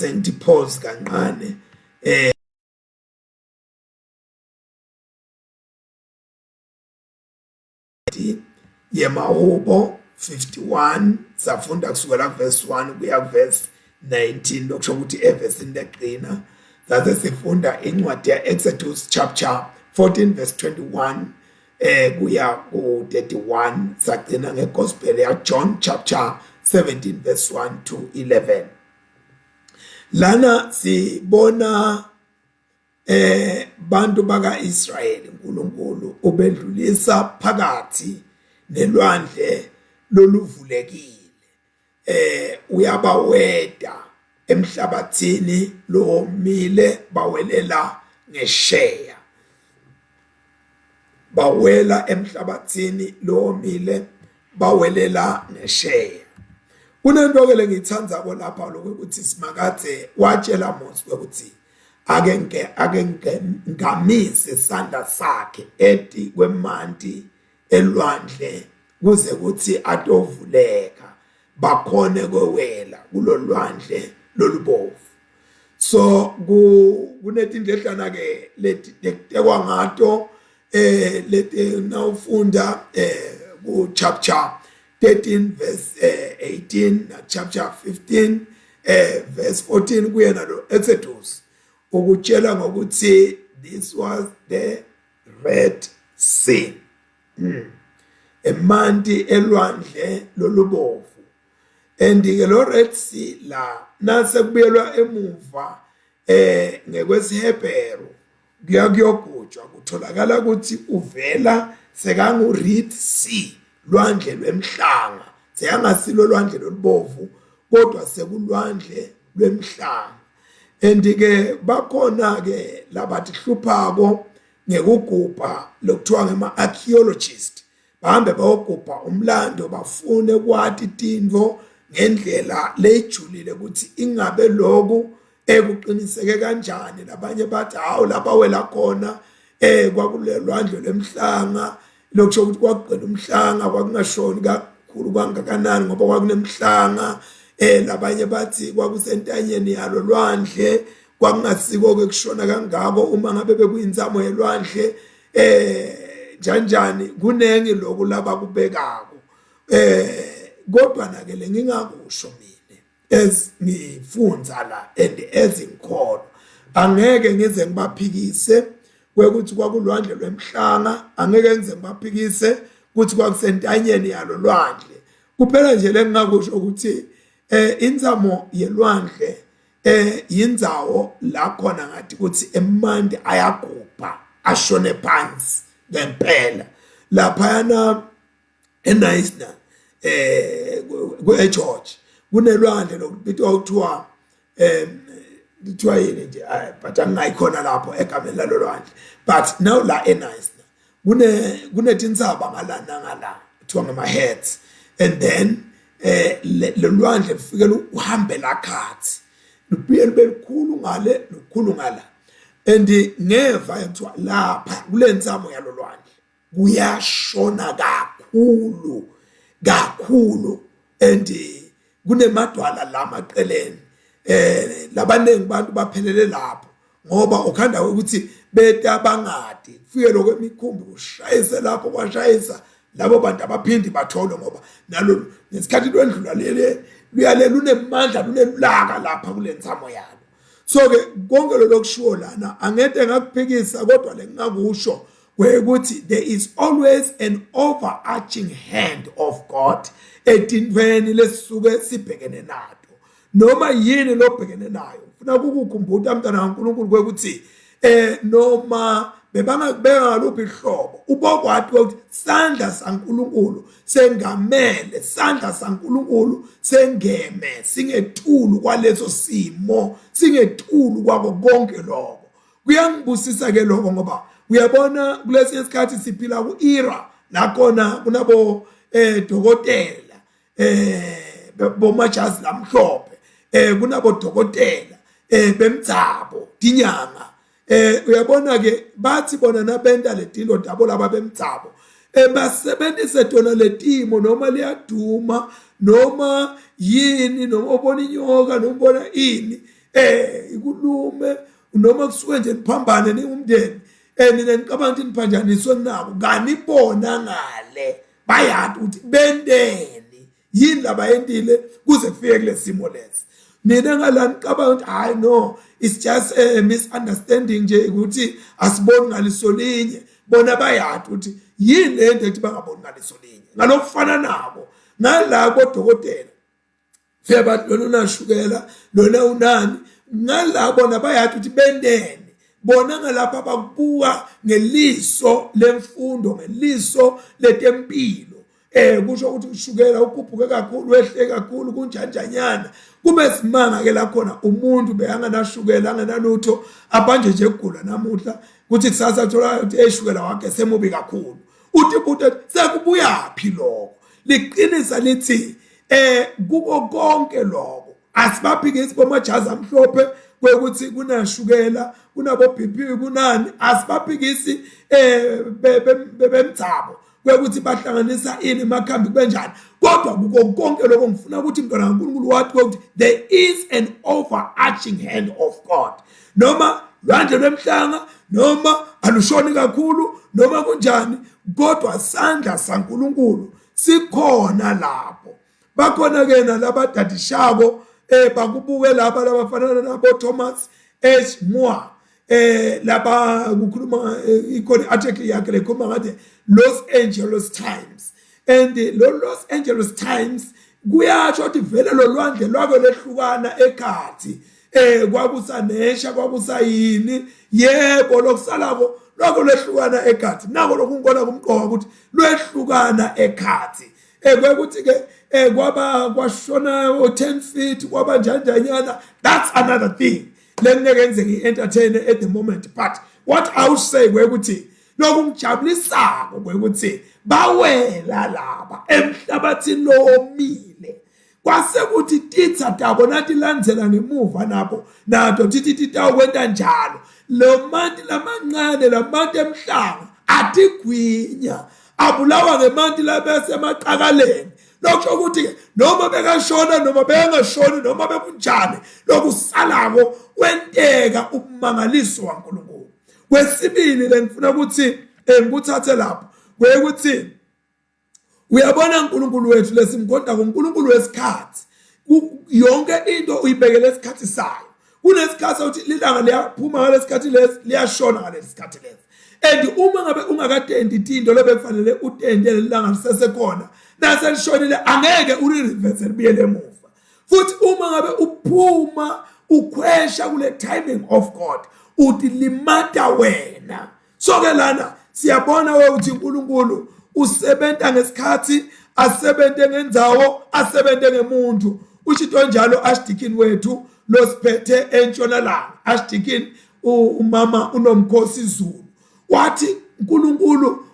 Asengithi pause kancane eh yemahubo 51 safunda kusukela verse 1 kuya verse 19 lokusho ukuthi evesini legcina sase sifunda incwadi ya-Exodus chapter 14 verse 21 eh kuya ku-31 sagcina ngegospel ya-John chapter 17 verse 1 to 11 lana sibona eh bantu bakaIsrayeli uNkulunkulu ubedlulisa phakathi nelwandle loluvulekile eh uyabaweda emhlabathini lowomile bawelela ngesheya bawela emhlabathini lowomile bawelela ngesheya kunento ke lengiyithandzako lapha lokuthi simakadze watshela Mose ukuthi ake nge ake ngamise isandla sakhe eti kwemanti elwandle kuze kuthi atovuleka bakhone kwewela kulolwandle lolubovu so kunetindledlana ke leti lekutekwa ngato eh leti nawufunda eh ku chapter 13 verse 18 eh, na chapter 15 eh verse 14 kuyena lo Exodus ukutshela ngokuthi this was the Red Sea mm. emanti elwandle lolubovu and ke lo Red Sea la nase kubuyelwa emuva eh ngekwesiHebheru kuya kuyogujwa kutholakala ukuthi uvela sekangu Red Sea lwandle lwemhlanga seyangasilo lwandle lolubovu kodwa sekulwandle lwemhlanga and ke bakhona ke labathi hluphako ngekugubha lokuthiwa ngema archaeologist bahambe bayogubha umlando bafune kwati tintfo ngendlela lejulile ukuthi ingabe lokhu ekuqiniseke kanjani labanye bathi hawu lapha wela khona eh kwakulelwandle lwemhlanga lokusho ukuthi kwakugcwele umhlanga kwakungashoni kakhulu kangakanani ngoba kwakunemhlanga eh labanye bathi kwakusentanyeni yalo lwandle kwakungasiko ke kushona kangako uma ngabe bekuyintsamo yelwandle eh njanjani kunengi lokhu labakubekako eh kodwa na ke lengingakusho mina as ngifunza la and as ngikholwa angeke ngize ngibaphikise kwekuthi kwakulwandle lwemhlanga angeke ngize ngibaphikise ukuthi kwakusentanyeni yalo lwandle kuphela nje lengingakusho ukuthi eh inzamo yelwandle eh yindzawo la khona ngathi ukuthi emanti ayagubha ashone phansi ngempela laphayana eNaisna eh ku-eGeorge kunelwandle lokubitwa kuthiwa um kuthiwa yini nje but angingayikhona lapho egameni lalo lwandle but now la eNaisna kune kunetintsaba ngala nangala kuthiwa ngama-heads and then eh lolwandle lufike uhambe lakhathi lubuye lube lukhulu ngale lukhulu ngala and ngeva kuthiwa lapha kule ntsamo yalolwandle kuyashona kakhulu kakhulu and kunemadwala la maqeleni eh labaningi abantu baphelele lapho ngoba ukhanda ukuthi beta bangadi kufike lokho emikhumbi kushayise lapho kwashayisa labo bantu abaphindi bathole ngoba nalo ngesikhathi lwendlula lele luyale lunemandla lunelulaka lapha kule ntsamo yalo so ke konke lo lokushiwo lana angeke ngakuphikisa kodwa lengingakusho kwekuthi there is always an overarching hand of God etintweni lesisuke sibhekene nato noma yini lobhekene nayo ufuna ukukukhumbuta mntana kaNkulunkulu kwekuthi eh noma bebangakubeka ngaluphi ihlobo ubokwati ukuthi sandla saNkulunkulu sengamele sandla saNkulunkulu sengeme singetulu kwaleso simo singetulu kwako konke lokho kuyangibusisa ke lokho ngoba uyabona kulesinye isikhathi siphila ku-era la khona kunabo eh dokotela eh bomajazi lamhlophe eh kunabo dokotela eh bemdzabo tinyanga eh uyabona ke bathi bona nabenta letinto dabo laba bemdzabo eh basebenzise tona letimo noma liyaduma noma yini noma ubona inyoka noma ubona ini. eh ikulume noma kusuke nje niphambane ningumndeni eh nina nicabanga ukuthi niphanjaniswe nabo kanibona ngale bayati ukuthi benteni yini labayentile kuze kufike kulesimo lesi. Nina ngala nicabanga ukuthi hayi no, it's just a misunderstanding nje ukuthi asiboni ngaliso linye. Bona bayati ukuthi yini lento ethi bangaboni ngaliso linye. Ngalokufana nabo ngala kodokotela fika bathi lona unashukela, lona unani, ngala bona bayati ukuthi benteni. Bona ngalapha bakubuka ngeliso lemfundo, ngeliso letempilo. Kusho ukuthi ushukela ukhuphuke kakhulu, wehle kakhulu, kunjanjanyana. Kube simanga ke la khona umuntu bekanganashukela, angenalutho, abanje nje ukugula namuhla, kuthi kusasa thola ukuthi eshukela wakhe semubi kakhulu. Uthi buthi sekubuyaphi lokho? Liqinisa lithi kuko konke lokho asibaphikisi bomajazi amhlophe kwekuthi kunashukela, kunabo BP, kunani, asibaphikisi bemdzabo kwekuthi bahlanganisa ini emakhambi kubenjani, kodwa kuko konke lokho ngifuna ukuthi mntwana kaNkulunkulu wathi ukuthi there is an overarching hand of God. Noma lwandle lwemhlanga, noma alushoni kakhulu, noma kunjani, kodwa sandla saNkulunkulu sikhona lapho. Bakhona ke nalabadadishako bakubuke laba labafanana nabo Thomas H Moore, laba kukhuluma ikhona article yakhe lekhuluma ngathi Los Angeles Times, and lo Los Angeles Times kuyasho ukuthi vele lo lwandle lwake lehlukana ekhathi, kwakusanesha, kwakusayini, yebo lokusalako lwake lehlukana ekhathi. Nako lokhu ngibona kumqoka ukuthi lwehlukana ekhathi, kwekuthi ke kwaba kwashona o 10 feet, kwaba njanjanyana. That's another thing lengeke yenzeke i-entertain at the moment, but what I would say kwekuthi lokungijabulisako kwekuthi bawela laba emhlabathini lowomile, kwase kuthi titsa tabo natilandzela ngemuva nabo nato tithi titawukwenta njalo. Lo manti lamancane, lamanti emhlanga atigwinya, abulawa ngemanti labese emaqakaleni. Lokho ukuthi noma bekashona noma bekangashoni noma bekunjani, lokusalako kwenteka umangaliso waNkulunkulu. Kwesibili lengifuna ukuthi ngikuthathe lapho kwekuthi uyabona uNkulunkulu wethu lesimkhonta ngoNkulunkulu wesikhathi, yonke into uyibekele isikhathi sayo. Kunesikhathi ukuthi lilanga liyaphuma ngalesikhathi lesi, liyashona ngalesikhathi lesi, and uma ngabe ungakatendi tinto lebekufanele utende lelanga lisesekhona, naselishonile angeke uri-reverse libuyele emuva. Futhi uma ngabe uphuma ukhwesha kule timing of God, utilimata wena. So ke lana siyabona ukuthi uNkulunkulu usebenta ngesikhathi, asebente ngendzawo, asebente ngemuntu. Ushito njalo Archdeacon wethu losiphethe entshonalanga, Archdeacon umama uNomkhosi Zulu, wathi uNkulunkulu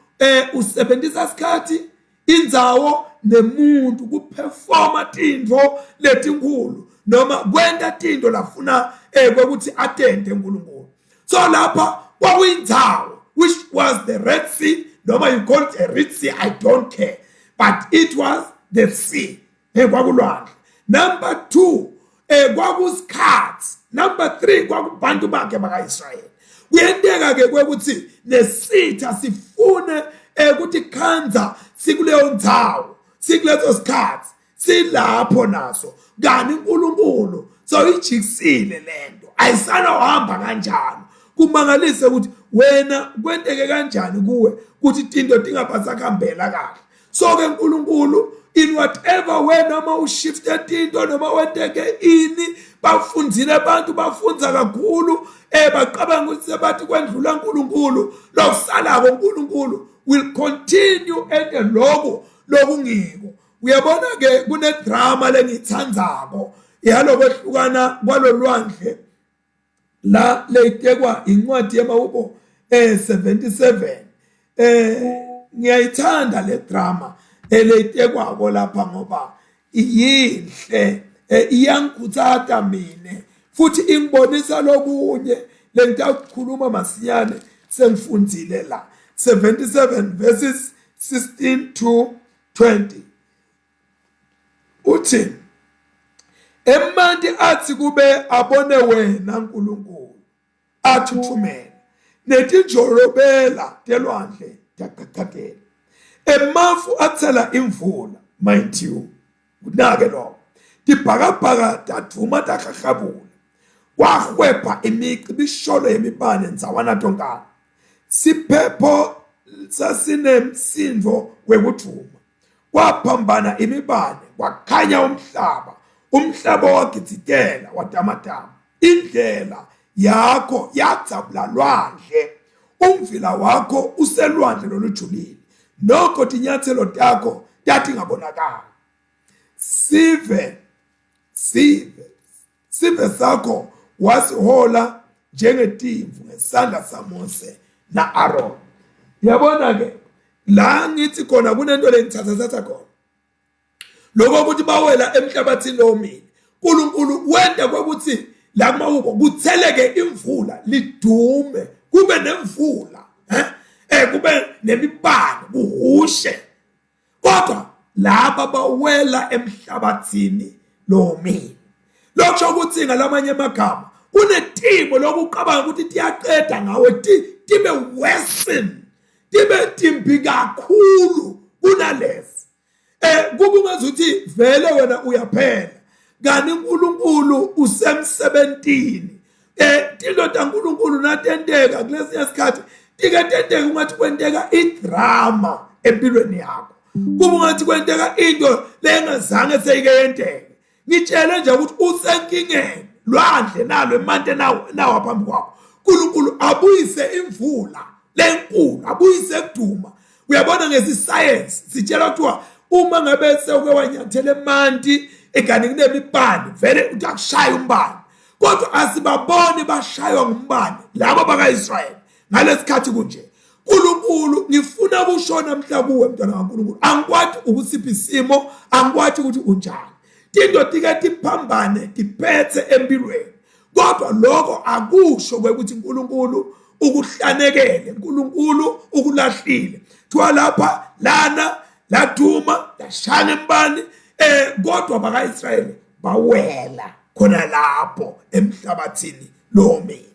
usebenzisa isikhathi, indzawo nemuntu kuperforma tintfo letinkulu noma kwenta tinto lafuna kwekuthi atente uNkulunkulu. So lapha kwakuyindzawo which was the Red Sea, noma you call it a Red Sea, I don't care, but it was the sea, kwakulwandle. Number 2, kwakusikhathi. Number 3, kwakubantu bakhe bakaIsrayeli. Kuyenteka ke kwekuthi nesitha sifune ukuthi khanza sikuleyo ndzawo, sikuleso sikhathi, silapho naso, kanti uNkulunkulu sewuyijikisile lento, ayisana uhamba kanjalo. Kumangalise ukuthi wena kwenteke kanjani kuwe ukuthi tinto tingabasakuhambela kahle. So ke uNkulunkulu in whatever way, noma ushifte tinto noma wenteke ini, bafundzile abantu, bafunza kakhulu, baqabanga ukuthi sebathi kwendlula uNkulunkulu, lokusalako uNkulunkulu will continue ente lokhu lokungiko. Uyabona ke kune drama lengithandzako yalokwehlukana kwalolwandle la leyitekwa incwadi yemahubo 77. Ngiyayithanda le drama eleyitekwako lapha ngoba iyinhle, iyangikhuthaza mine futhi ingibonisa lokunye lengitakukhuluma masinyane sengifundzile la. 77 verses 16 to 20 uthi. Emanti athi kube abone wena Nkulunkulu athuthumela netinjolobela telwandle taqhaqhatela. Emafu athela imvula, mind you, kunake lokho. Tibhakabhaka tadvuma tahahabula. Kwahwebha imicibisholo yemibane ndzawana tonkana. Siphepho sasinemsindo wekudvuma. Kwaphambana imibane, kwakhanya umhlaba. Umhlaba wagitsitela watamatama. Indlela yakho yadzabula lwandle. Umvila wakho uselwandle lolujulile. Nokho tinyatselo takho tatingabonakali. Sive sive sive sakho wasihola njengetimvu ngesandla saMose na-Aaron. Yabona ke la ngithi khona kunento lengithatha khona lokho ukuthi bawela emhlabathini lomile uNkulunkulu wenda kwekuthi la kumawubo kutheleke imvula lidume kube nemvula eh eh kube nemibane kuhushe kodwa laba bawela emhlabathini lomile lokusho ukuthi ngalamanye amagama kunetimo lokuqabanga ukuthi tiyaqeda ngawe tibe worsen tibe timbi kakhulu kunalezi eh kukungazuthi vele wena uyaphela kanti uNkulunkulu usemsebentini eh tinto taNkulunkulu natenteka kulesinye isikhathi tike tenteka ungathi kwenteka idrama empilweni yakho kuba ungathi kwenteka into lengazange seyike yenteke ngitshele nje ukuthi usenkingeni lwandle nalo emante nawo nawo phambi kwakho uNkulunkulu abuyise imvula lenkulu abuyise kuduma uyabona ngesisayensi sitshela kuthiwa uma ngabe sewuke wanyathela emanti egani kunemibani vele uthi akushaya umbani kodwa asibaboni bashaywa ngumbani labo baka-Israyeli ngalesikhathi kunje uNkulunkulu ngifuna kusho namhla kuwe mntwana kaNkulunkulu angikwati ukusiphi isimo angikwati ukuthi unjani tinto tike tiphambane tiphethe empilweni kodwa lokho akusho ukuthi uNkulunkulu ukuhlanekele uNkulunkulu ukulahlile thiwa lapha lana laduma lashaya embani eh kodwa bakaIsrayeli bawela khona lapho emhlabathini lomile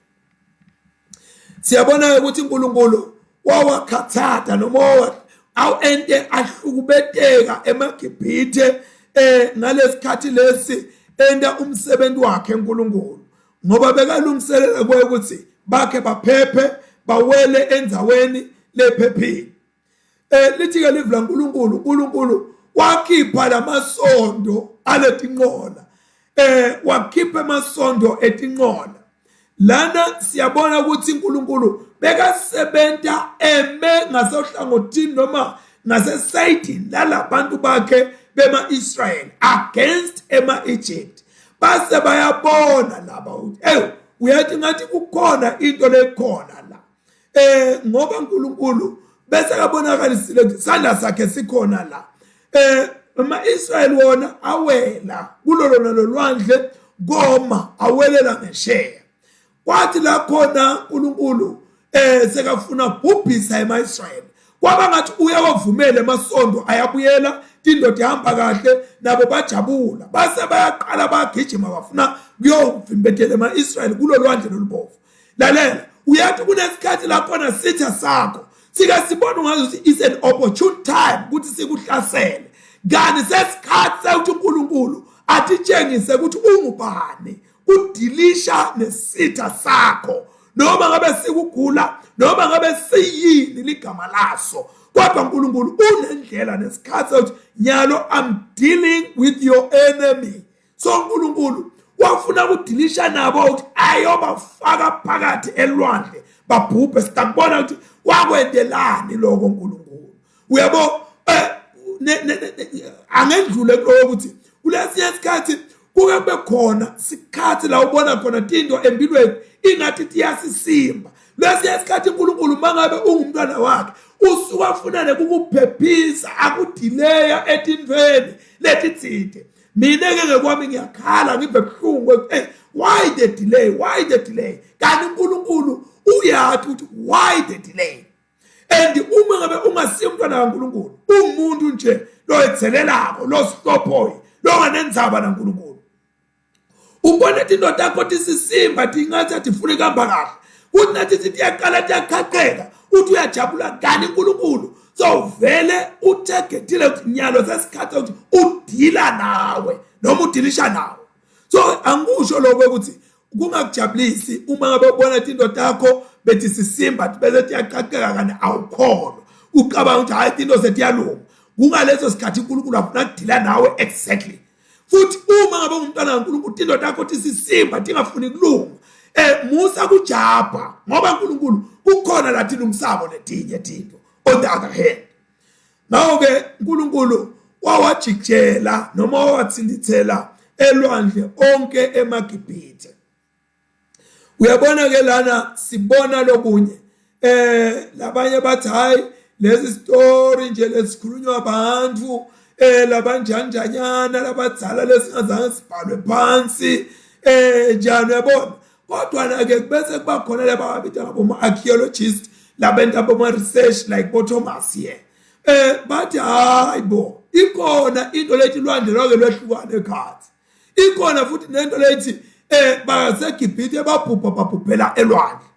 siyabona ukuthi uNkulunkulu wawakhathatha noma awu ente ahlukubeteka emaGibhithe eh ngalesikhathi lesi enta umsebenzi wakhe uNkulunkulu ngoba bekalungiselela kuye ukuthi bakhe baphephe bawele endzaweni lephephile eh lithi ke live laNkulunkulu uNkulunkulu wakhipha lamasondo aletinqola eh wakhipha emasondo etinqola lana siyabona ukuthi uNkulunkulu bekasebenta eme ngasohlangothini noma ngasesayidini lalabantu bakhe bema-Israyeli against ema-Egypt base bayabona laba ukuthi ewu uyathi ngathi kukhona into lekhona la eh ngoba uNkulunkulu bese kabonakalisile ukuthi isandla sakhe sikhona la eh ama-Israyeli wona awela kulolo nalolwandle koma awelela ngesheya kwathi la khona uNkulunkulu eh sekafuna bhubhisa ema-Israyeli kwaba ngathi uyawavumela emasondo ayabuyela indoda ihamba kahle nabo bajabula base bayaqala bagijima bafuna kuyovimbetela ema-Israyeli kulolwandle lolubovu lalela uyathi kunesikhathi lakhona sitha sakho sike sibone ungazuthi it's an opportune time ukuthi sikuhlasele kanti sesikhathi sekuthi uNkulunkulu atitshengise ukuthi ungubani udilisha nesitha sakho noma ngabe sikugula noma ngabe siyini ligama laso kodwa uNkulunkulu unendlela nesikhathi sokuthi nyalo I'm dealing with your enemy so uNkulunkulu wafuna ukudilisha nabo ukuthi ayobafaka phakathi elwandle babhubhe sitakubona ukuthi wakwendelani lokho uNkulunkulu uyabo eh, angendlule kuloko ukuthi kulesinye isikhathi kuke kube khona sikhathi la ubona khona tinto empilweni ingathi tiyasisimba lesinye isikhathi uNkulunkulu mangabe ungumntwana wakhe usuke afuna nekukuphephisa akudileya etintweni letitsite mina ke ngekwami ngiyakhala ngive buhlungu hey why the delay why the delay kanti uNkulunkulu uyathi ukuthi why the delay and uma ngabe ungasiyo umntwana kaNkulunkulu umuntu nje loyethelelako losihlophoyi longanenzaba naNkulunkulu. Ubone tinto takho tisisimba tingathi atifuni kuhamba kahle. Kuthi nathi tiyaqala tiyaqhaqheka uthi uyajabula kani uNkulunkulu. So vele uthegethile ukuthi nyalo sesikhathi ukuthi udila nawe noma udilisha nawe. So angikusho lokho ukuthi kungakujabulisi uma ngabe ubona tinto takho bethi sisimba bese tiyaqaqeka kanti awukholwa ucabanga ukuthi hayi tinto setiyalunga kungaleso sikhathi uNkulunkulu afuna kudila nawe exactly futhi uma ngabe ungumntwana kaNkulunkulu tinto takho tisisimba tingafuni kulunga eh musa kujabha ngoba uNkulunkulu kukhona la tilungisako letinye tinto on the other hand. Ngakho-ke uNkulunkulu wawajikijela noma wawathintithela elwandle onke emaGibhithe. Uyabona ke lana sibona lokunye eh labanye bathi hayi lesi story nje lesikhulunywa abantu eh labanjanjanyana labadzala lesingazange sibhalwe phansi eh njani uyabona. Kodwa na ke bese kuba khona laba ababita ngabo archaeologist labenta aboma research like bo Thomas here. Eh bathi hayi bo ikhona into lethi lwandle lwake lwehlukana ekhathi. Ikhona futhi nento lethi eh baseGibhithe babhubha babhubhela elwandle.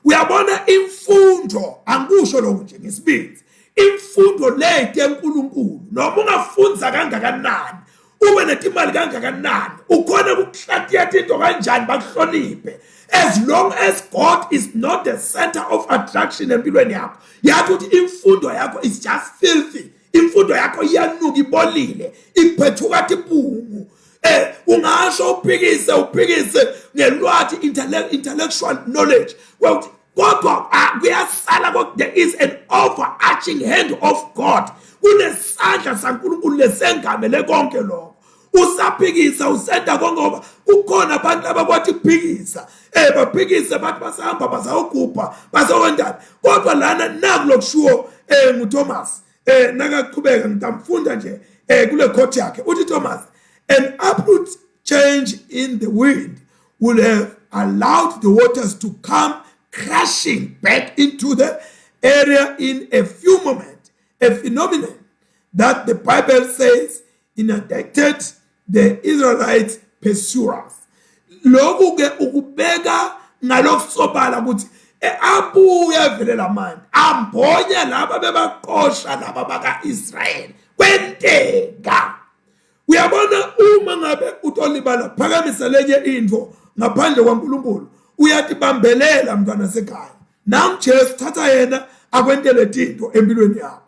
Uyabona imfundo angikusho lokho nje ngesibindi. Imfundo leti enkulunkulu noma ungafunza kangakanani ube netimali kangakanani ukhona ukuhlatiya tinto kanjani bakuhloniphe as long as God is not the center of attraction empilweni yakho yathi ukuthi imfundo yakho is just filthy imfundo yakho iyanuka ibolile iphethuka tipungu eh ungasho uphikise uphikise ngelwathi intellectual knowledge ukuthi kodwa ah, kuyasala there is an overarching hand of God kunesandla saNkulunkulu lesengamele konke lokho usaphikisa usenda konke ngoba kukhona abantu abakwathi kuphikisa eh baphikise bathi basahamba basawugubha basawendani kodwa lana naku lokushiwo eh nguThomas eh nakaqhubeka ngitamfunda nje eh kule court yakhe uthi Thomas an abrupt change in the wind will have allowed the waters to come crashing back into the area in a few moments, a phenomenon that the Bible says inundated the Israelites pursuers. Lokhu ke ukubeka ngalokusobala ukuthi e, abuya vele lamanti ambonya laba bebaqosha laba baka-Israyeli kwenteka. Uyabona uma ngabe utolibala phakamisa lenye into ngaphandle kwaNkulunkulu uyatibambelela mntwana sekhaya. Nam Jesu thatha yena akwentele tinto empilweni yakho.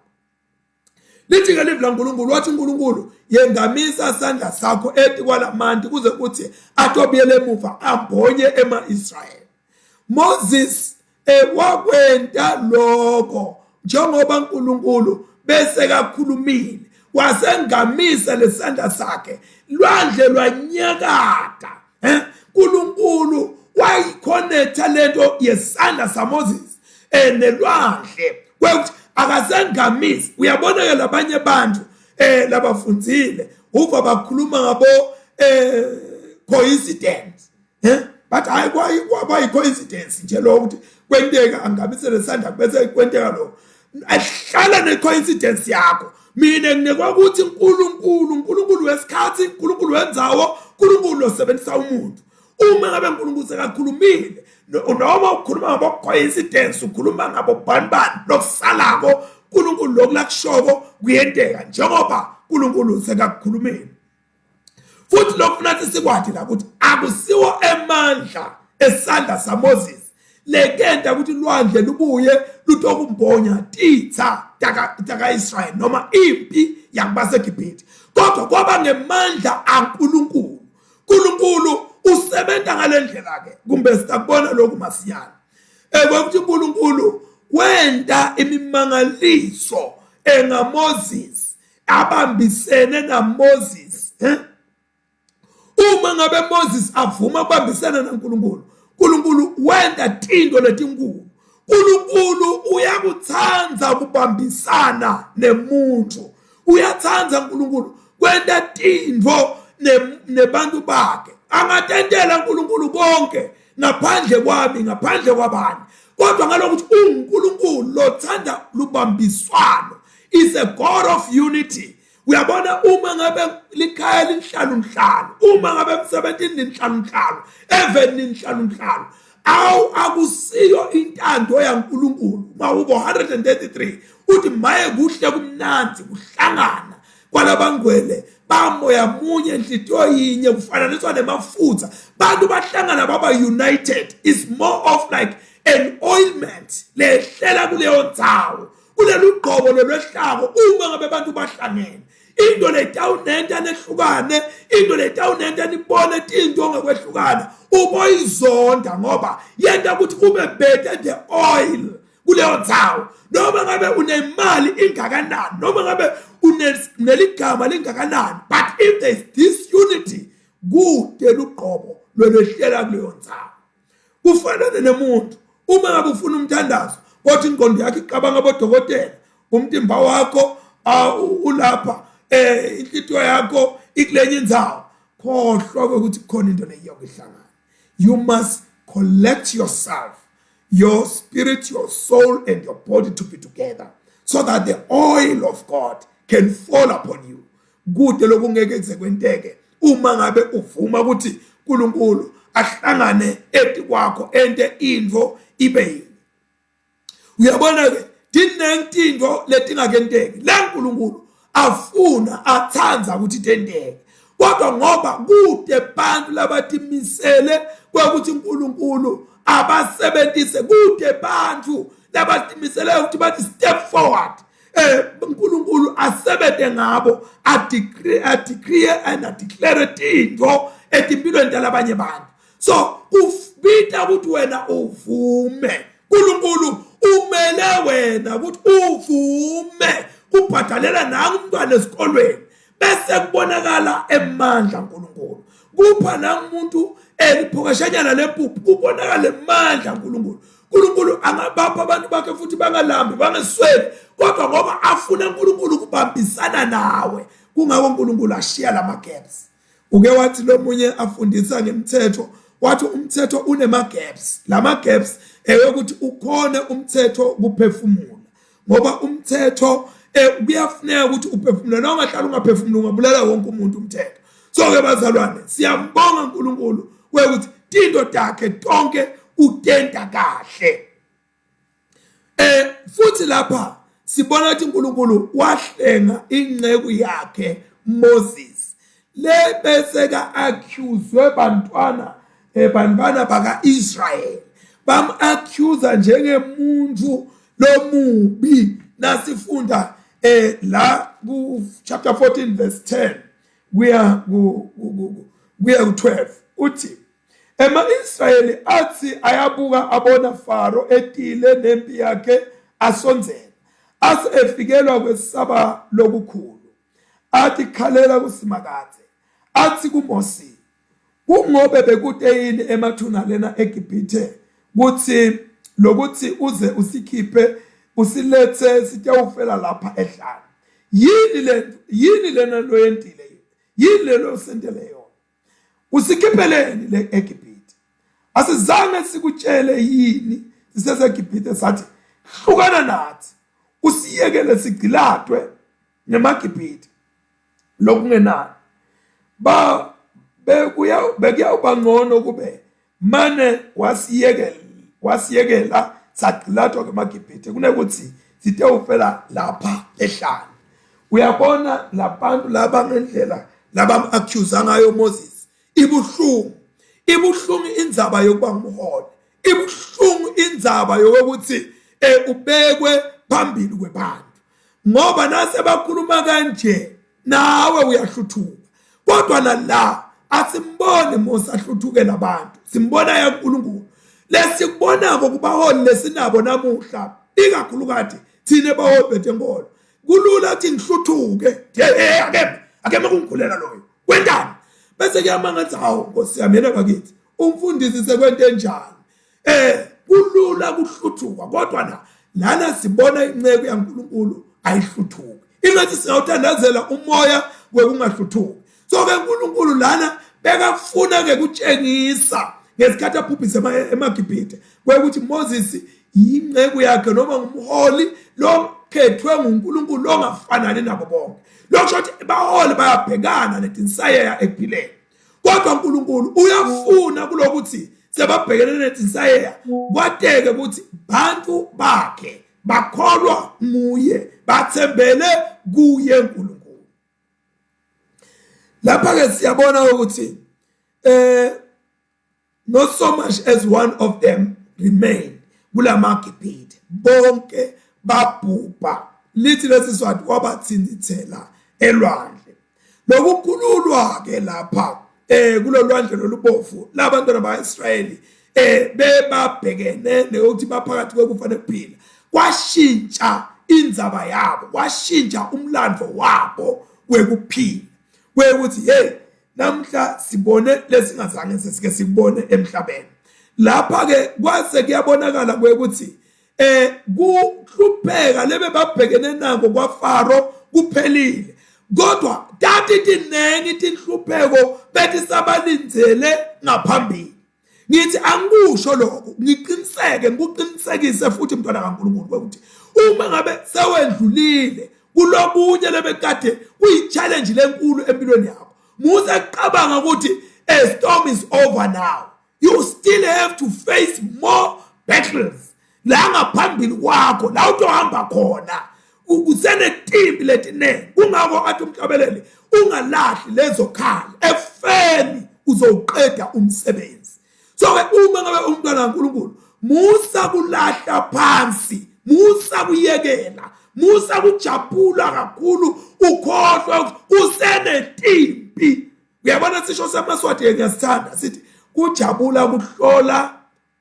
Lithi ke livi laNkulunkulu wathi uNkulunkulu yengamisa sandla sakho eti kwalamanti kuze kuthi atobuyele emuva ambonye ema-Israyeli. Moses eh, wakwenta lokho njengoba uNkulunkulu bese kakhulumile wasengamisa lesandla sakhe lwandle lwanyakata eh uNkulunkulu wayikhonetha lento yesandla saMoses eh nelwandle kwekuthi akasengamisi uyabona ke labanye abantu eh labafundzile uva bakhuluma ngabo eh coincidence eh but hayi kwaba yi-coincidence nje lokho ukuthi kwenteka angabisele sandla bese kwenteka lokho ahlala ne-coincidence yakho mina nginikwa ukuthi uNkulunkulu uNkulunkulu wesikhathi uNkulunkulu wenzawo uNkulunkulu osebenzisa umuntu uma ngabe uNkulunkulu sekakhulumile noma ukhuluma ngabo coincidence ukhuluma ngabo banibani lokusalako uNkulunkulu lokhu lakushoko kuyenteka njengoba uNkulunkulu sekakukhulumile futhi lokhu nathi sikwati la ukuthi akusiwo emandla esandla saMoses lekenta ukuthi lwandle lubuye lutokumbonya titha taka-Israyeli noma impi yakubaseGibhithe kodwa kwaba ngemandla aNkulunkulu uNkulunkulu usebenza ngale ndlela ke kumbe sitakubona lokhu masinyane ekwekuthi uNkulunkulu wenta imimangaliso engaMoses abambisene naMoses eh? Uma ngabe Moses avuma ukubambisana naNkulunkulu, uNkulunkulu wenta tinto letinkulu. uNkulunkulu uyakuthanda ukubambisana nemuntu. Uyathanda uNkulunkulu kwenta tinto nebantu bakhe. Angatentela uNkulunkulu konke ngaphandle kwami, ngaphandle kwabani. Kodwa ngalokuthi unguNkulunkulu lothanda lubambiswano is a God of unity. Uyabona, uma ngabe likhaya linhlalunhlalu, uma ngabe emsebentini ninhlalunhlalu, eveni ninhlalunhlalu, awu, akusiyo intando yaNkulunkulu. Mahubo 133 uthi maye kuhle kumnandzi kuhlangana kwalabangwele bamoya munye, nhliziyo yinye, kufananiswa nemafutha. Bantu bahlangana baba united, is more of like an ointment lehlela kuleyo ndzawo, kulelu gqobo lolwehlako. Uma ngabe abantu bahlangene, into letawunenta nehlukane, into letawunenta nibone tinto ngekwehlukana, uboyizonda ngoba yenta ukuthi kube bete the oil kuleyo ndzawo. Noma ngabe unemali ingakanani, noma ngabe uneligama lingakanani, but if there is disunity, kude lugqobo lolwehlela kuleyo ndzawo. Kufanele nemuntu, uma ngabe ufuna umthandazo kodwa ingqondo yakho icabanga abodokotela, umtimba wakho ulapha, inhlitiyo yakho ikulenye indzawo, khohlwa ukuthi kukhona into leyiyokuhlangana. You must collect yourself, your spirit, your soul and your body to be together so that the oil of God can fall upon you. Kude lokungeke kuze kwenteke uma ngabe uvuma ukuthi uNkulunkulu ahlangane eti kwakho, ente intfo ibe yini. Uyabona ke, tinengi tintfo letingakenteki la uNkulunkulu afuna atsandza ukuthi tenteke, kodwa ngoba kude bantu labatimisele kwekuthi uNkulunkulu abasebenzise, kude bantu labatimisele ukuthi bathi step forward, uNkulunkulu asebente ngabo, a decree, a decree and a declare tintfo etimpilweni talabanye bantu. So kubita ukuthi wena uvume. uNkulunkulu umele wena ukuthi uvume kubhadalela nangu umntwana esikolweni, bese kubonakala emandla uNkulunkulu. Kupha nangumuntu eliphokashanyana lempuphu, kubonakala emandla uNkulunkulu. uNkulunkulu angabapha abantu bakhe futhi bangalambi, bangesweli, kodwa ngoba afuna uNkulunkulu ukubambisana nawe, kungako uNkulunkulu ashiya lama gaps. Uke wathi lomunye afundisa ngemthetho, wathi umthetho unema gaps. Lama gaps eyokuthi ukhone umthetho kuphefumula, ngoba umthetho kuyafuneka ukuthi uphefumule. Noma ungahlala ungaphefumuli, ungabulala wonke umuntu umthetho. So ke bazalwane, siyambonga uNkulunkulu ukuthi tinto takhe tonke utenta kahle. Futhi lapha sibona ukuthi uNkulunkulu wahlenga inceku yakhe Moses, le bese ka accuse bantwana, bantwana baka Israel bam accuse njengemuntu lomubi. Nasifunda la ku chapter 14 verse 10 kuya ku 12, uthi ema-Israyeli athi ayabuka, abona Faro etile nempi yakhe asondzela, ase efikelwa kwesaba lokukhulu. Athi khalela kuSimakadze, athi kuMosi, kungobe bekute yini emathuna lena eGibhithe kuthi lokuthi uze usikhiphe usilethe sitewufela lapha ehlane? Yini le, yini lena loyentile? Yini lelo sentele yona? Usikhipheleni le eGibhithe? Asizange sikutshele yini siseseGibhithe sathi, hlukana nathi, usiyekele sigcilatwe nemaGibhithe? Lokungenani ba bekuya bekuyawuba ngcono kube mane wasiyekela sagcilatwa ngemaGibhithe kunekuthi sitewufela lapha ehlane. Uyabona labantu laba ngendlela labam-accuse ngayo Moses, ibuhlungu, ibuhlungu indzaba yokuba ngumholi, ibuhlungu indzaba yokuthi ubekwe phambili kwebantu, ngoba nase bakhuluma kanje nawe uyahluthuka. Kodwa nala asimbone Mose ahluthukela abantu, simbona yaNkulunkulu. Lesikubonako kubaholi lesinabo namuhla, ikakhulukati thina baholi betenkolo, kulula ukuthi ngihluthuke, hey, akeme kungikhulela loyo kwentani, bese kuyamangathi, hawu Nkosi yami, yena bakithi umfundisi sekwente enjani? Kulula kuhluthuka, kodwa na lana sibona inceku yaNkulunkulu ayihluthuki. Ingathi singawuthandazela umoya wekungahluthuki. So ke uNkulunkulu lana bekafuna ke kutshengisa ngesikhathi abhubhise emaGibhithe kwekuthi Moses yinceku yakhe noma ngumholi lo. lokhethwe nguNkulunkulu longafanani nabo bonke. Lokho ukuthi baholi bayabhekana netinsayeya ekuphileni. Kodwa uNkulunkulu uyafuna kulokuthi sebabhekene netinsayeya kwateke ukuthi bantu bakhe bakholwa nguye bathembele kuye uNkulunkulu. Lapha ke siyabona ukuthi eh not so much as one of them remained kulamaGibhithe bonke babhubha lithi lesi swati wabathintithela elwandle lokukhululwa ke lapha eh kulolwandle lolubovu labantwana baIsrayeli eh bebabhekene neyokuthi baphakathi kwekufa nekuphila kwashintsha indzaba yabo kwashintsha umlando wabo wekuphila kwekuthi hey namhla sibone lesingazange sesike sikubone emhlabeni lapha ke kwase kuyabonakala kwekuthi eh kuhlupheka lebe babhekene nako kwaFaro kuphelile kodwa tati tinengi tinhlupheko bethi sabalindzele ngaphambili ngithi angikusho lokho ngiqiniseke ngikuqinisekise futhi mntwana kaNkulunkulu ukuthi uma ngabe sewendlulile kulobunye lebekade kuyi-challenge lenkulu empilweni yakho musa kuqabanga ukuthi a storm is over now you still have to face more battles la ngaphambili kwakho la utohamba khona kusenetimbi letiningi kungakho athi umhlabeleli ungalahli lezo khali efeni uzowuqeda umsebenzi so ke uma ngabe umntwana kaNkulunkulu musa kulahla phansi musa kuyekela musa kujabula kakhulu ukhohlwa ukuthi kusenetimpi uyabona sisho samaswati ngiyasithanda sithi kujabula kuhlola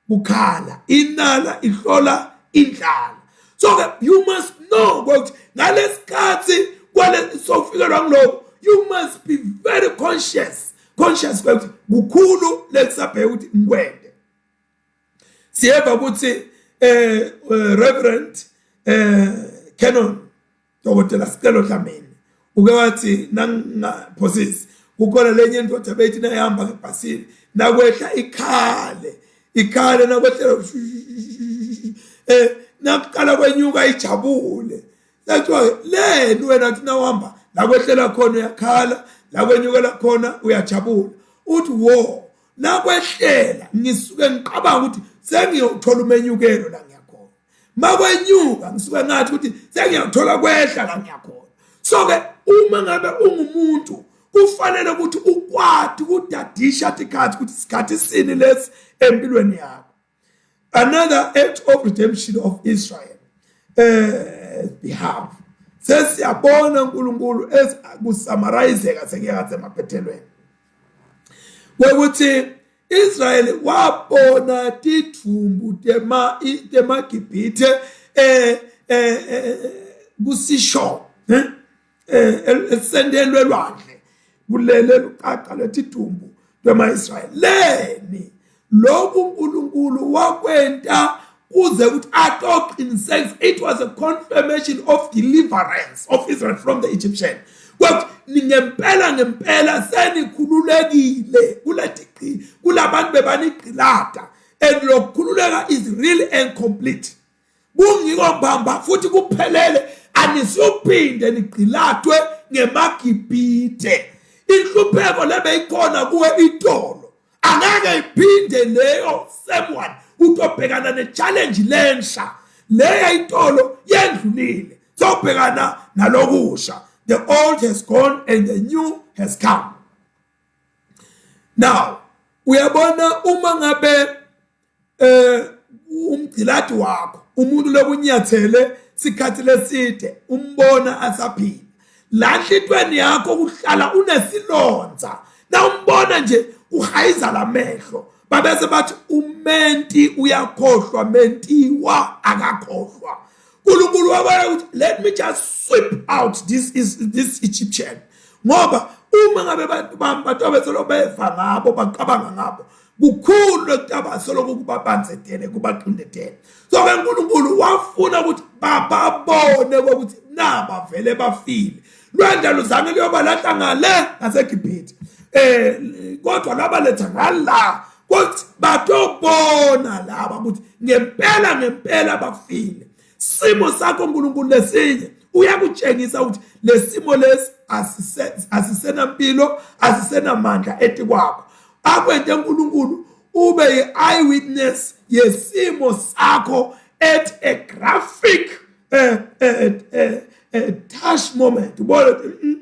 kukhala inala ihlola indlala so ke you must know ukuthi ngalesikhathi kwale sokufikelwa ngilokho you must be very conscious conscious ukuthi kukhulu lekusabheka ukuthi ngikwende siyeva ukuthi eh, eh reverend eh canon Dokotela Sicelo Dlamini uke wathi nangingaphosisi kukhona lenye indoda bethi nayihamba ngebhasini nakwehla ikhale ikhale nakwehlela eh nakuqala kwenyuka ijabule Sekuthiwa leni wena uthi nawuhamba la kwehlela khona uyakhala la kwenyukela khona uyajabula uthi wo nakwehlela ngisuke ngiqabanga ukuthi sengiyothola umenyukelo la ngiyakhona makwenyuka ngisuke ngathi ukuthi sengiyathola kwehla la ngiyakhona so ke uma ngabe ungumuntu kufanele ukuthi ukwati ukudadisha tikhathi ukuthi isikhathi sini lesi empilweni yakho another act of redemption of Israel eh behalf sesiyabona uNkulunkulu kusummarize sekuya emaphethelweni kwekuthi Israel wabona tithumbu tema temaGibhithe eh, eh, eh kusisho eh, eh esendelwe lwandle kulele luqaqa lwetidumbu lwema-Israyeli leni lokhu uNkulunkulu wakwenta kuze ukuthi atoqinisekisa it was a confirmation of deliverance of Israel from the Egyptian kwathi ngempela ngempela senikhululekile kuleti kulabantu bebanigqilada and lokukhululeka is real and complete kungiko mbamba futhi kuphelele anisuphinde nigqilathwe ngemagibhithe inhlupheko lebeyikhona kuwe itolo angeke iphinde leyo same one utobhekana ne-challenge lensha leya itolo yendlulile sowubhekana nalokusha the old has gone and the new has come now uyabona uma ngabe eh umgciladi wakho umuntu lokunyathele sikhathi leside umbona asaphila la nhlitweni yakho kuhlala unesilonza na umbona nje uhayiza lamehlo babese bathi umenti uyakhohlwa mentiwa akakhohlwa uNkulunkulu wabona ukuthi let me just sweep out this is this Egyptian ngoba uma ngabe abantu bami batobe solo beva ngabo bacabanga ngabo kukhulu ekutaba solo kubabanzetele kubaqindetele so ke uNkulunkulu wafuna ukuthi bababone ukuthi naba vele bafile lwandle luzange luyobalahla ngale ngaseGibhithe eh kodwa labaletha ngala kodwa batobona laba ukuthi ngempela ngempela bafile. Simo sakho uNkulunkulu lesinye uyakutshengisa ukuthi lesimo lesi asisenampilo, asisenamandla etikwakho. Akwente uNkulunkulu ube yi-eyewitness yesimo sakho at a graphic touch moment. Ubona ukuthi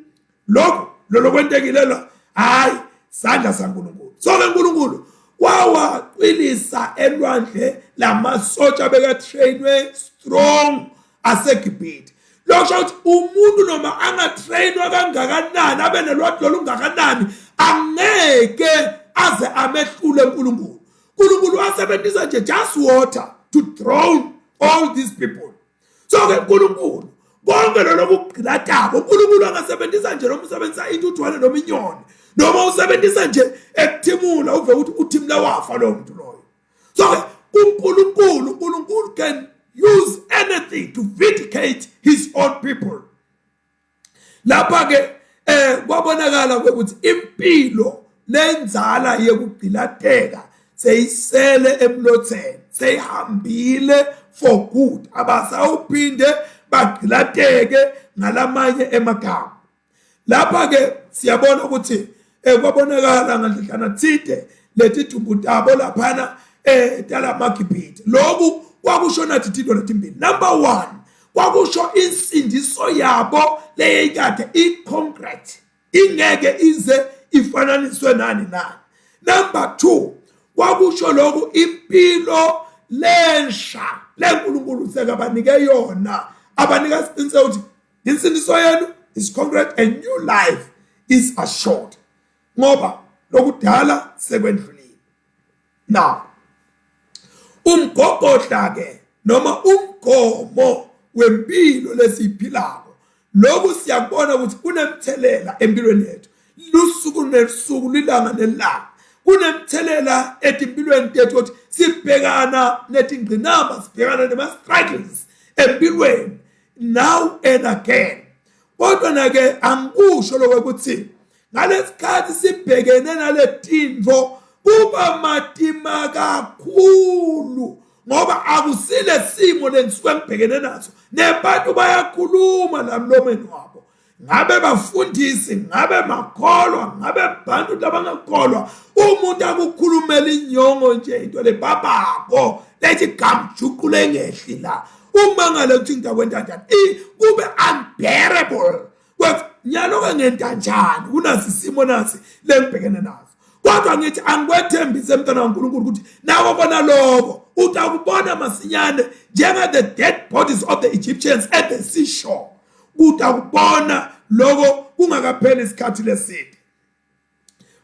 lokho lolo kwentekile la, hayi, sandla saNkulunkulu. So ke uNkulunkulu wawaqwilisa elwandle lamasotsha bekatrainwe strong aseGibhithe. Lokho ukuthi umuntu noma angatrainwa kangakanani, abe nelwazi lolungakanani, angeke aze amehlule uNkulunkulu. uNkulunkulu wasebenzisa nje just water to drown all these people. So ke uNkulunkulu konke lolo kugqilatako, uNkulunkulu angasebenzisa nje, noma usebenzisa intuthwane noma inyoni, noma usebenzisa nje ekuthimula, uve ukuthi uthimula wafa lowo muntu loyo. So ke uNkulunkulu, uNkulunkulu can use anything to vindicate his own people. Lapha ke kwabonakala ukuthi impilo lenzala yekugqilateka seyisele emlotheni, seyihambile for good, abasawuphinde bagqilateke ngalamanye emagama. Lapha ke siyabona ukuthi kwabonakala ngandledlana thide letidumbu tabo laphana talamagibhithe. Lokhu kwakusho nathi tinto letimbili. Number 1, kwakusho insindiso yabo leyikade i-concrete, ingeke ize ifananiswe nani nani. Number 2, kwakusho lokhu impilo lensha leNkulunkulu sekabanike yona, abanika isiqiniseko ukuthi insindiso yenu is concrete, a new life is assured, ngoba lokudala sekwendlulile. Now umgogodla ke noma umgomo wempilo lesiyiphilako, lokhu siyakubona ukuthi kunemthelela empilweni yethu lusuku nesuku, lilanga nelanga, kunemthelela etimpilweni tethu ukuthi sibhekana netingqinamba, sibhekana nema-struggles empilweni now and again. Kodwa na-ke angikusho lokho ukuthi ngalesikhathi sibhekene naletinto kuba matima kakhulu, ngoba akusile simo lengisuke ngibhekene naso, nebantu bayakhuluma la mlomeni wabo, ngabe bafundisi, ngabe makholwa, ngabe bantu labangakholwa. Umuntu akukhulumela inyongo nje, into lebabako lethi gamjuqule engehli la, umangale ukuthi ngitakwenza njani, kube unbearable. Kwathi nyalo-ke ngenta njani kunasi isimo nasi lengibhekene naso? Kodwa ngithi angikwethembise mntwana kaNkulunkulu ukuthi nawo kona lokho utakubona masinyane, njenga the dead bodies of the Egyptians at the seashore. Utakubona lokho kungakapheli isikhathi leside.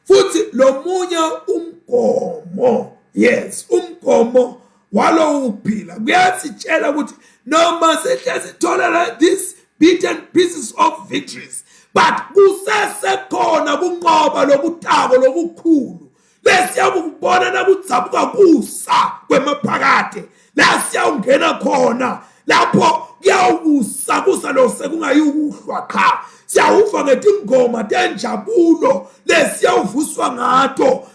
Futhi lomunye umgomo, yes, umgomo walowo kuphila kuyasitshela ukuthi noma sihle sithola this beaten pieces of victories, but kusesekhona kunqoba lokutako lokukhulu lesiyakubona nakudzabuka kusa kwemaphakade, la siyawungena khona lapho kuyawukusa kusa lo sekungayukuhlwa qha, siyawuva ngetingoma tenjabulo lesiyawuvuswa ngato.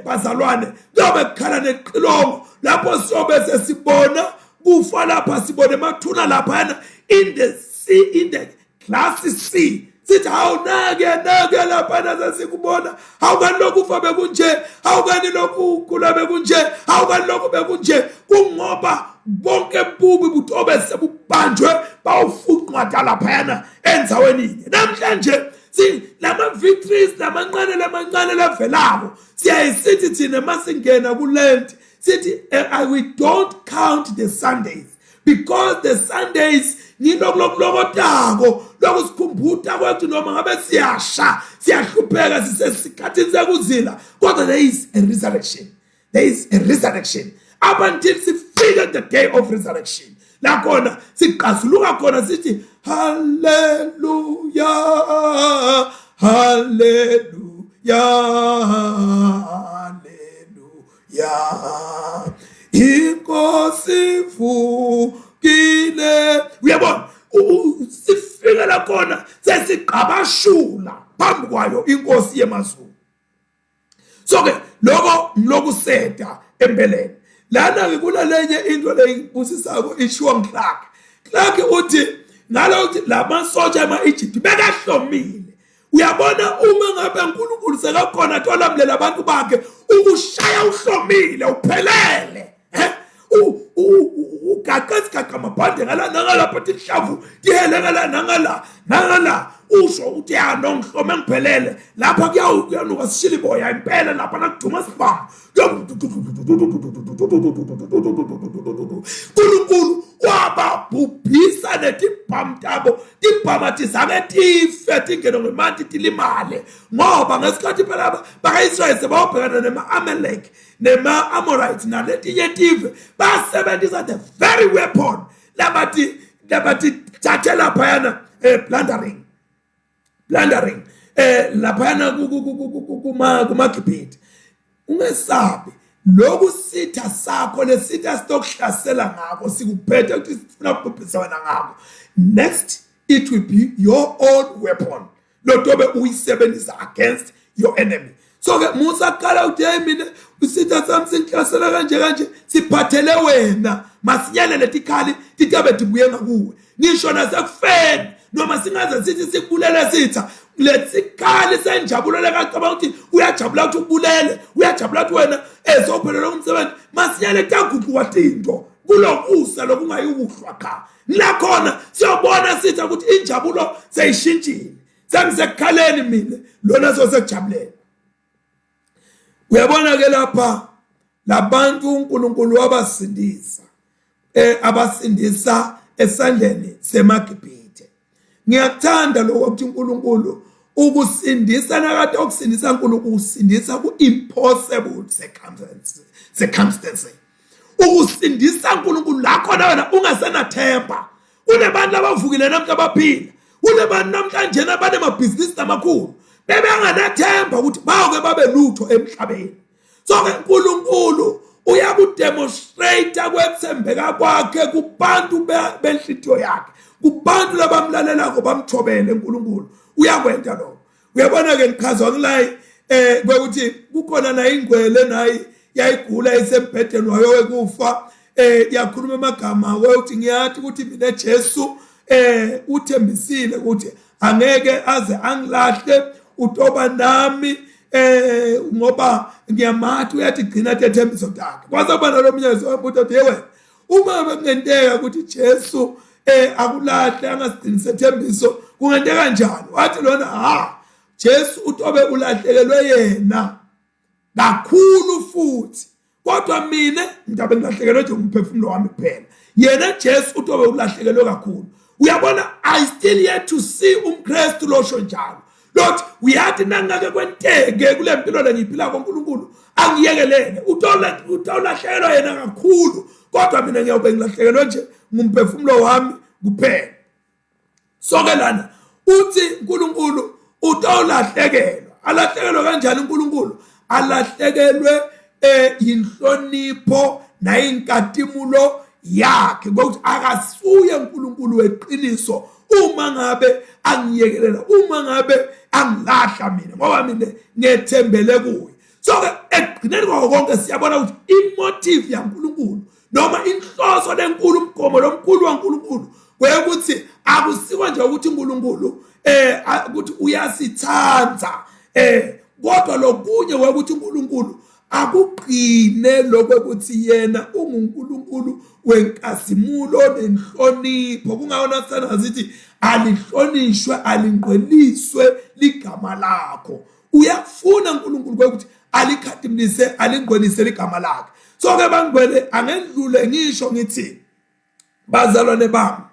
Bazalwane, kuyobe kukhala neqilongo lapho siyobe sesibona kufa lapha, sibone emathuna laphana in the sea, in the glassy sea, sithi hawu nake nake laphana sesikubona, hawu kanti lokhu ufa bekunje, hawu kanti lokhu ugula bekunje, hawu kanti lokhu bekunje. Kungoba bonke bubi butobe sebubanjwe bawufunqwada laphayana endzaweni inye. Namhlanje si lama victories lamancane lamancane lavelako, siyayisithi thina masingena kulent sithi we don't count the Sundays, because the Sundays ngilokulokutako lokusikhumbuta kwethu, noma ngabe siyasha, siyahlupheka, sisesikhathini sekuzila, kodwa there is a resurrection, there is a resurrection up until sifike the day of resurrection, la khona siqazuluka khona sithi haleluya, haleluya, haleluya, inkosi ivukile. Uyabona, sifike la khona sesiqabashula phambi kwayo inkosi yemazulu. So ke lokho ngilokuseda empeleni. Lana-ke kunalenye into leyibusisako ishiwo ngiClark. Clark uthi nalokuthi la masotsha ema-Egypt bekahlomile. Uyabona uma ngabe uNkulunkulu sekakhona tholamlela abantu bakhe ukushaya uhlomile uphelele. Eh? Ugaqa isigaqa amabhande ngala nangalapha tinhlavu tihele ngala nangala nangala usho ukuthi ya no ngihlome ngiphelele lapha kuyanuka sishiliboya impela lapha nakuduma sibhamu. Nkulunkulu wababhubhisa netibhamu tabo tibhamu atizange tife tingene ngemanti tilimale ngoba ngesikhathi phela baka-Israyeli sebawabhekana nema-Amalek nema-Amorites naletinye tive basebenzisa the very weapon labathi labathi thathe laphayana plundering plundering laphayana kuma kumaGibhithe. Ungesabi lokhu sitha sakho lesitha sitokuhlasela ngakho sikuphethe ukuthi sifuna ukubhubhisa wena ngakho. Next it will be your own weapon lotobe uyisebenzisa against your enemy. So ke musa kuqala uthi hey mina isitha sami singihlasela kanje kanje, siphathele wena masinyane letikhali titabe tibuye ngakuwe ngisho nasekufeni noma singaze sithi sikubulele sitha lesikhali senjabulo lekacabanga ukuthi uyajabula ukuthi ubulele uyajabula ukuthi wena ezophelelwa umsebenzi masinyane kuyaguquka tinto kulokusa lokungayukuhlwa cha lakhona siyobona sitha ukuthi injabulo seyishintshile sengisekukhaleni mina lona sosekujabuleni. Uyabona ke lapha labantu uNkulunkulu wabasindisa abasindisa esandleni semaGibhithe. Ngiyakuthanda lokho ukuthi uNkulunkulu ukusindisa nakade ukusindisa uNkulunkulu usindisa ku-impossible circumstances circumstances ukusindisa uNkulunkulu la khona wena ungasenathemba. Kunebantu abavukile namhla abaphila, kunebantu namhlanje abanemabhizinisi amakhulu bebenganathemba ukuthi bawuke babe lutho emhlabeni. So ke uNkulunkulu uyakudemonstrate kwethembeka kwakhe kubantu benhlitiyo yakhe, kubantu labamlalelako bamthobele uNkulunkulu uyakwenta lokho. Uyabona ke ngichazwa kulayi kwekuthi kukhona nayo ingcwele nayi yayigula isembhedeni wayo wekufa yakhuluma amagama ukuthi ngiyathi ukuthi mina Jesu uthembisile ukuthi angeke aze angilahle utoba nami ngoba ngiyamathi uyathi gcina tethembiso takhe. Kwaze kuba nalomnyezo wambuta ukuthi yewe uma bekungenteka ukuthi Jesu akulahle angasigcini sethembiso kungenteka kanjani? Wathi lona ha Jesu utobe ulahlekelwe yena kakhulu futhi kodwa mina ngidabe ngilahlekelwe nje umphefumulo wami kuphela. Yena Jesu utobe ulahlekelwe kakhulu. Uyabona, I still yet to see umKristu losho njalo lothi uyathi nangake kwenteke kule mpilo le ngiyiphila koNkulunkulu angiyekelele utolahlekelwa yena kakhulu kodwa mina ngiyawube ngilahlekelwe nje ngumphefumulo wami kuphela. So ke lana uthi uNkulunkulu utolahlekelwa. Alahlekelwe kanjani uNkulunkulu? Alahlekelwe inhlonipho nayinkatimulo yakhe, ngokuthi akasuye uNkulunkulu weqiniso uma ngabe angiyekelela, uma ngabe angilahla mina, ngoba mina ngethembele kuye. So ke ekugcineni kwako konke siyabona ukuthi imotive yaNkulunkulu noma inhloso lenkulu, umgomo lomkhulu waNkulunkulu kwekuthi akusiko nje ukuthi uNkulunkulu ukuthi uyasithanda kodwa lokunye ukuthi uNkulunkulu akugcine lokho ukuthi yena unguNkulunkulu wenkazimulo nenhlonipho. Kungawona sithanda sithi alihlonishwe alingcweliswe ligama lakho. Uyakufuna uNkulunkulu ukuthi alikhatimlise alingcwelise ligama lakhe. So ke bangcwele angendlule ngisho ngithi bazalwane bami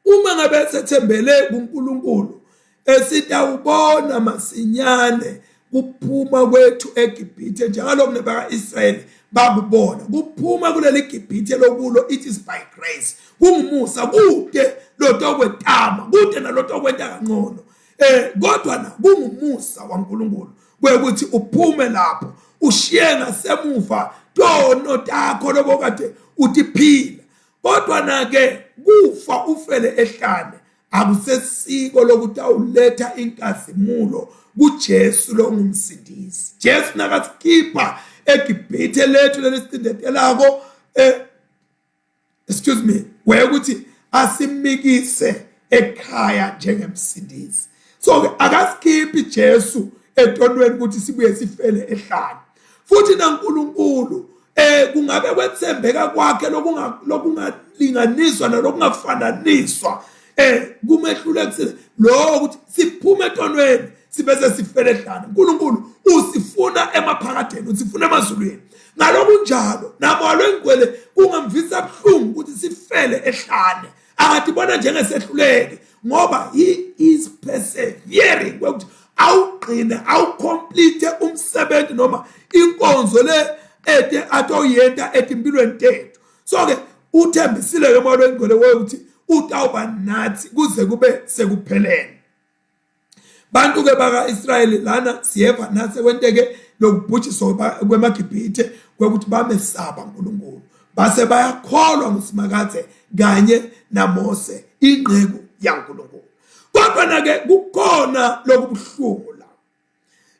uma ngabe sethembele kuNkulunkulu esitawubona masinyane kuphuma kwethu eGibhithe njengalokhu nebaka-Israyeli bakubona kuphuma kuleli Gibhithe lokulo. It is by grace, kungumusa, kude lotokwetama kude nalotokwenta kangcono kodwa na kungumusa waNkulunkulu kwekuthi uphume lapho ushiye ngasemuva tono takho lobokade utiphila. Kodwa na ke kufa ufele ehlane akusesiko lokuthi awuletha inkazimulo kuJesu longumsindisi. Jesu nakasikhipha eGibhithe lethu lelisicindetelako eh excuse me wekuthi asimikise ekhaya njengemsindisi so ke akasikhiphi Jesu etonweni ukuthi sibuye sifele ehlane futhi naNkulunkulu eh kungabe kwethembeka kwakhe lokunga lokungalinganiswa nalokungafananiswa eh kumehlule kuthi lo ukuthi siphume etonweni sibese sifele ehlane uNkulunkulu usifuna emaphakadeni usifuna emazulwini ngalokunjalo nabo alwengcwele kungamvisa buhlungu ukuthi sifele ehlane akatibona njengesehluleki ngoba he is persevering kwekuthi awugqine awucomplete umsebenzi noma inkonzo le ede atoyenta etimpilweni tethu so ke uthembisile ke moya lwengcwele wokuthi utawuba nathi kuze kube sekupheleni bantu ke baka-Israyeli lana siyeva nase kwenteke lokubhujiswa kwemaGibhithe kwekuthi bamesaba uNkulunkulu base bayakholwa nguSimakadze kanye naMose inceku yaNkulunkulu kodwa na ke kukhona lokubuhlungu la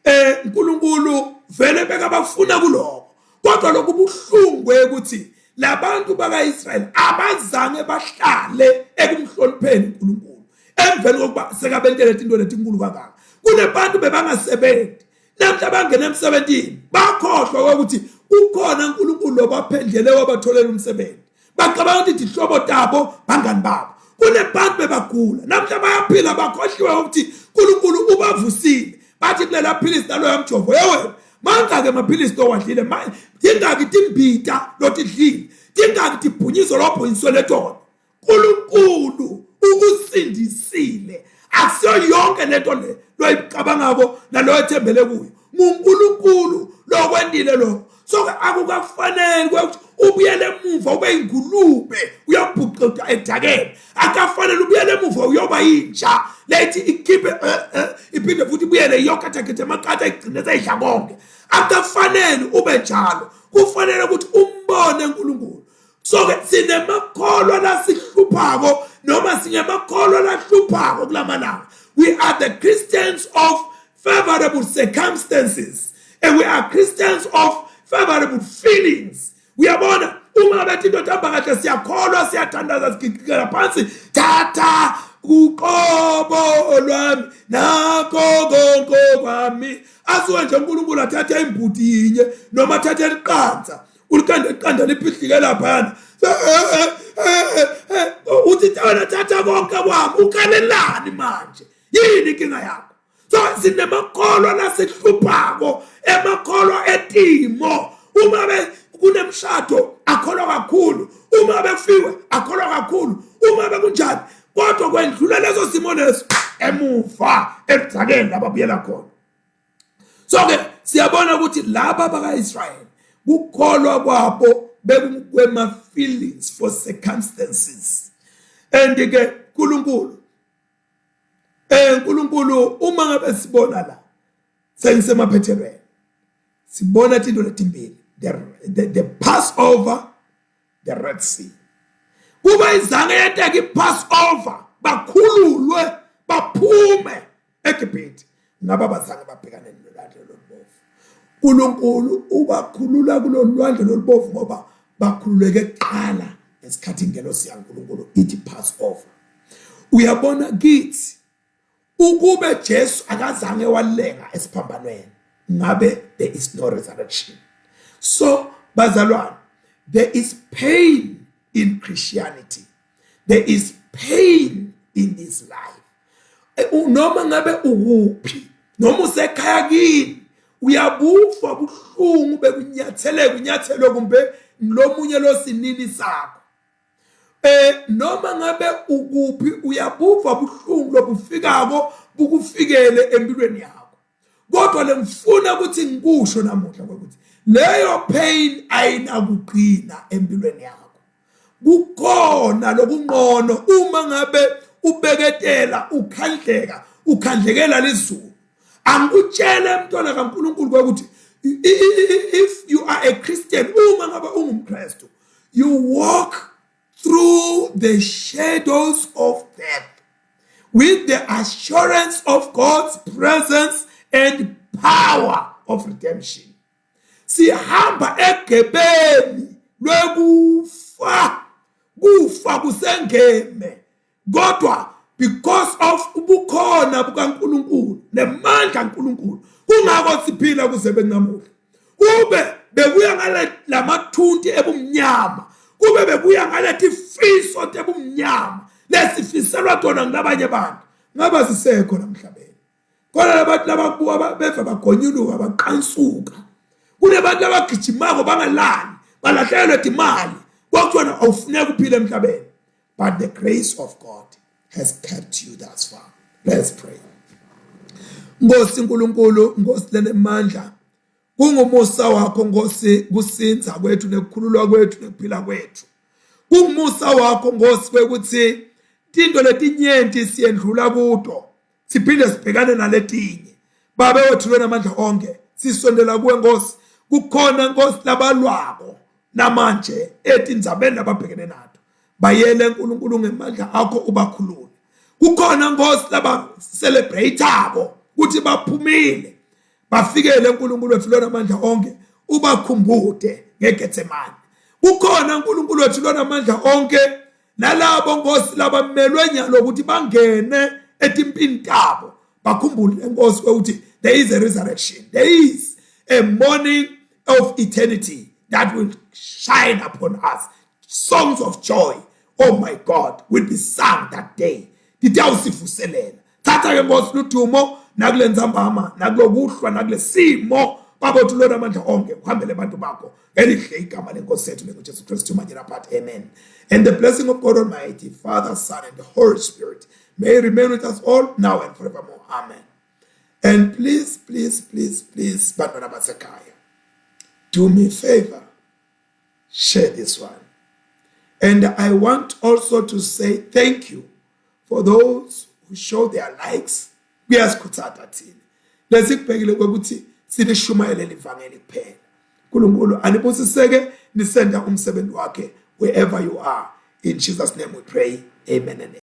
eh uNkulunkulu vele bekabafuna kuloko kodwa lokubuhlungu ukuthi labantu bakaIsrayeli abazange bahlale ekumhlonipheni uNkulunkulu emveni kokuba sekabentele into letinkulu kangaka kunebantu bebangasebenzi namhla bangena emsebenzini bakhohlwa ukuthi kukhona uNkulunkulu lobaphendlele wabatholela umsebenzi bacabanga ukuthi tihlobo tabo bangani babo kunebantu bebagula namhla bayaphila bakhohliwe ukuthi uNkulunkulu ubavusile bathi kulela philisi naloya mjovo yewe mangaki amaphilisi lowadlile tingaki timbita lotidlile tingaki tibhunyiso lobhunyiswele tona uNkulunkulu ukusindisile akusiyo yonke lento le loyicabangako naloyo ethembele kuyo nguNkulunkulu lokwendile lokho so ke akukafanele ukuthi ubuyele emuva ube ingulube uyobhuquda edakeni akafanele ubuyele emuva uyoba inja lethi ikhiphe eh, eh, iphinde futhi ibuyele iyokhathakhetha amaqatha igcine seyidla konke akafanele ube njalo kufanele ukuthi umbone uNkulunkulu so ke sinemakholwa lasihluphako noma singemakholwa lahluphako kulamalanga we are the christians of favorable circumstances and we are christians of favorable feelings uyabona uma bethi indoda hamba kahle siyakholwa siyathandaza sigiqikela phansi thatha uqobo lwami nakho konke kwami asuke nje uNkulunkulu athathe imbuti yinye noma athathe liqansa uliqanda iqanda liphihlike laphayana eh, eh, eh, uthi wena thatha konke kwami ukhalelani manje yini inkinga yakho so sinemakholwa lasihluphako emakholwa etimo uma be kunemshado akholwa kakhulu uma befiwe akholwa kakhulu uma bekunjani kodwa kwendlula leso simo leso emuva ekudzakeni lababuyela khona so ke siyabona ukuthi laba bakaIsrayeli kukholwa kwabo bekukwema feelings for circumstances and ke uNkulunkulu eh uNkulunkulu uma ngabe sibona la sengisemaphethelweni sibona into letimbili the, the, the Passover the Red Sea kuba izange yenteka iPassover bakhululwe baphume eGibhithe ngaba bazange babhekane nolwandle lolubovu uNkulunkulu ubakhulula kulolu lwandle lolubovu ngoba bakhululeke kuqala ngesikhathi ingelosi yaNkulunkulu ithi Passover uyabona kithi ukube Jesu akazange walenga esiphambanweni ngabe there is no resurrection so bazalwane there is pain in Christianity there is pain in this life eh, noma ngabe ukuphi noma usekhaya kini uyabufa buhlungu bekunyatheleka unyathelwe kumbe lomunye losinini sakho eh noma ngabe ukuphi uyabuva buhlungu lobufikako bukufikele empilweni yakho kodwa lengifuna ukuthi ngikusho namuhla ukuthi leyo pain ayinakugcina empilweni yakho kukhona lokunqono uma ngabe ubeketela ukhandleka ukhandlekela lizulu angikutshele mntwana kaNkuluNkulu ukuthi if you are a Christian uma ngabe ungumKristu you walk through the shadows of death with the assurance of God's presence and power of redemption. Sihamba egebeni lwekufa, kufa kusengeme, kodwa because of ubukhona bukaNkuluNkulu nemandla kaNkuluNkulu, kungakho siphila kuze benamuhla. Kube bekuya ngale lamathunti ebumnyama, kube bekuya ngaletifiso tebumnyama lesifiselwa tona ngilabanye abantu, ngaba sisekho namhlabeni. Kodwa labantu labakubuka beva bagonyuluka baqansuka. Kunabantu abagijimako bangalali, balahlekelwe timali, kwakuthiwa awufuneki uphile emhlabeni. But the grace of God has kept you thus far. Let's pray. Nkosi uNkulunkulu, Nkosi lenemandla, kungumusa wakho Nkosi kusinza kwethu nekukhululwa kwethu nekuphila kwethu. Kungumusa wakho Nkosi kwekuthi tinto letinyenti siyendlula kuto, siphinde sibhekane naletinye. Babe wethu lonamandla onke, sisondela kuwe Nkosi. Kukhona Nkosi labalwako namanje etindzabeni lababhekene nato, bayele uNkulunkulu ngemandla akho ubakhulule. Kukhona Nkosi laba celebrate-ako ukuthi baphumile, bafikele uNkulunkulu wethu lonamandla onke, ubakhumbute ngeGetsemane. Kukhona uNkulunkulu wethu lonamandla onke nalabo Nkosi labamelwe nyalo ukuthi bangene etimpini tabo, bakhumbule Nkosi ukuthi there is a resurrection, there is a morning of eternity that will shine upon us. Songs of joy, oh my God, will be sung that day. Titawusivuselela. Thatha ke Nkosi ludumo nakule ntsambama, nakulokuhlwa, nakule simo. Baba uthi lona amandla onke uhambele abantu bakho elihle igama lenkosi yethu lenguJesu Kristu manje naphathi. Amen. And the blessing of God Almighty, Father, Son, and the Holy Spirit may remain with us all now and forevermore. Amen. And please, please, please, please, bantwana basekhaya, do me a favor, share this one. And I want also to say thank you for those who show their likes. Kuyasikhuthaza thina lesikubhekile ukuthi silishumayele livangeli kuphela. uNkulunkulu anibusiseke nisenda umsebenzi wakhe wherever you are. In Jesus' name we pray. Amen and amen.